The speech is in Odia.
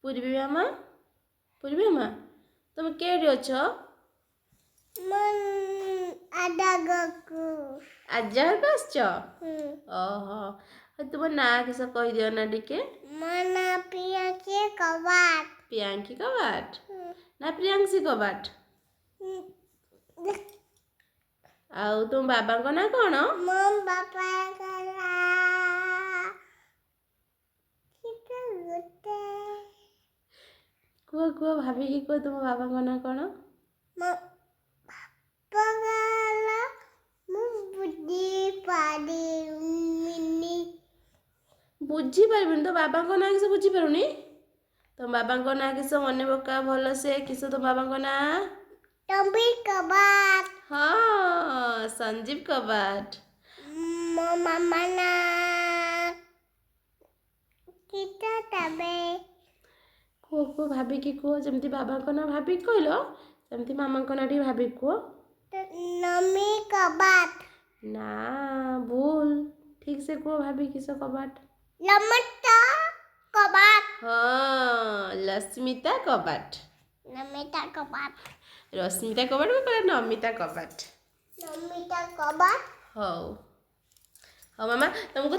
ପୂର୍ବୀ ମାମା, ପୂର୍ବୀ ମାମା, ତମେ କେଠି ଅଛ? ଆଦାଗକୁ। ଆଜା ଘରକୁ ଆସିଛ? ଓହୋ, ତୁମ ନାଁ କିସ କହିଦିଅ ନା ଟିକେ। ମୋ ନାଁ ପ୍ରିୟାଙ୍କି କବାଟ। ପ୍ରିୟାଙ୍କି କବାଟ ନା ପ୍ରିୟାଂଶୀ କବାଟ? ଆଉ ତୁମ ବାବାଙ୍କ ନାଁ କ'ଣ? ମୋ ବାପା ଗଲା ଗୋଟେ। କୁହ କୁହ, ଭାବିକି କୁହ, ତୁମ ବାବାଙ୍କ ନାଁ କ'ଣ? ମୋ ବାପା ଗଲା, ମୁଁ ବୁଝିପାରିବିନି। ବୁଝିପାରିବୁନି? ତୋ ବାବାଙ୍କ ନାଁ କିସ ବୁଝିପାରୁନି? ତମ ବାବାଙ୍କ ନାଁ କିସ ମନେ ପକା ଭଲସେ। କିସ ତୋ ବାବାଙ୍କ ନାଁ? ଟମ୍ବି କବାଟ। ହଁ, ସଞ୍ଜୀବ କବାଟ। ମୋ ମାମା ନାଁ ଗୀତା ତବେ। କୁହ କୁହ, ଭାବିକି କୁହ। ଯେମିତି ବାବାଙ୍କ ନାଁ ଭାବିକି କହିଲ, ସେମିତି ମାମାଙ୍କ ନାଁ ଟିକେ ଭାବିକି କୁହ। ନମି କବାଟ। ନା, ଭୁଲ। ଠିକ ସେ କୁହ ଭାବିକି, କିସ କବାଟ? ଲମତା କବାଟ। ହଁ, ଲସ୍ମିତା କବାଟ। ନମିତା କବାଟ। ରଶ୍ମିତା କବାଟ କହିଲା, ନମିତା କବାଟ। ନମିତା କବାଟ। ହଉ ହଉ ମାମା, ତମକୁ